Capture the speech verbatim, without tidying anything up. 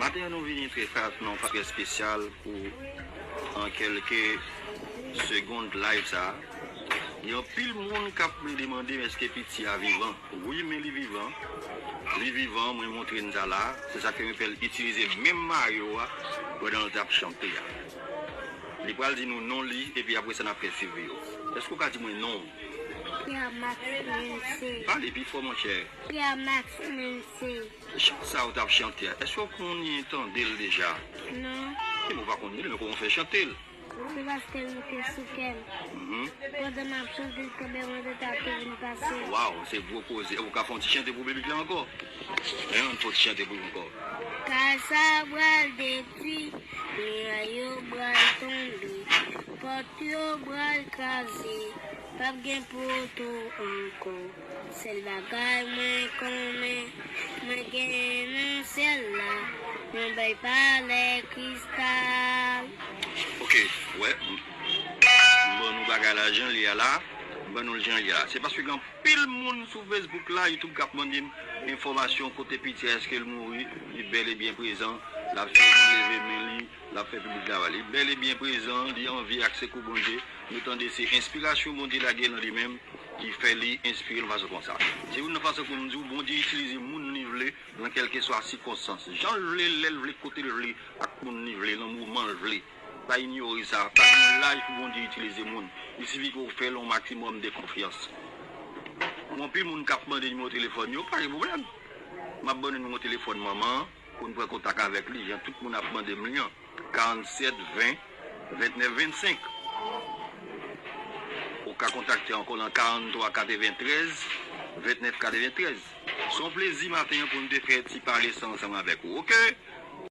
Maten an nou vini trè fa-, nan yon fason trè espesyal pou an kèlke segond live sa a. Gen anpil moun k ap demande m èske Piti a vivan. Wi, men li vivan. Li vivan, mwen montre n sa la. Se sa k fè mwen fè l itilize menm mayo a pandan l t ap chante a. Li pral di nou non li, epi apre sa n ap fè swiv yo. Èske w ka di mwen non w? Pierre Max Mensé. Pale pi fò, monchè. Pierre Max Mensé. Chan sa w t ap chante a, èske w konn tande l deja? Non. Kòman w pa konn li, men kòman w fè chante l? Se paske l moute sou kè m. Mhm. Pandan m ap chante l, kanmenm mwen te ap vin pase. Waw, se gwo koze. Ou ka fè yon ti chante pou piblik la ankò? Hein, yon ti chante pou nou ankò. Kay sa pral detwi, miray yo pral tonbe, pòt yo pral kraze, p ap gen poto ankò. Sèl bagay mwen konnen, mwen genyen nan syèl la, yon bèl palè kristal. Ok, wè. M ban nou bagay la jan l ye a la. M ban nou l jan l ye a la. Se paske gen anpil moun sou Facebook la, YouTube k ap mande m enfòmasyon kote Piti a, èske l mouri. Li bèl e byen prezan. L ap fè moun leve men li. L ap fè piblik la wè. Li bèl e byen prezan. Li an vi ak sekou Bondye. Nou tande se enspirasyon Bondye lage nan li menm ki fè li enspire l fason konsa. Se youn nan fason pou m di w, Bondye itilize moun li vle nan kèlkeswa sikonstans. Jan l vle, lè l vle, kote l vle, ak moun li vle, nan moman l vle. Pa inyore sa. Pa gen laj pou Bondye itilize moun. Il sifi ke w fè l yon maksimòm de konfyans. Anpil moun k ap mande nimewo telefòn yo, pa gen pwoblèm. M ap ban nou nimewo telefòn manman an pou n pran kontak avèk li, jan tout moun ap mande m li an. Karannsèt ven vennèf vennsenk. Ou ka kontakte ankò nan karanntwa katreventrèz vennèf katreventrèz. Se yon plezi maten an pou n te fè ti pale sa ansanm avèk ou, oke?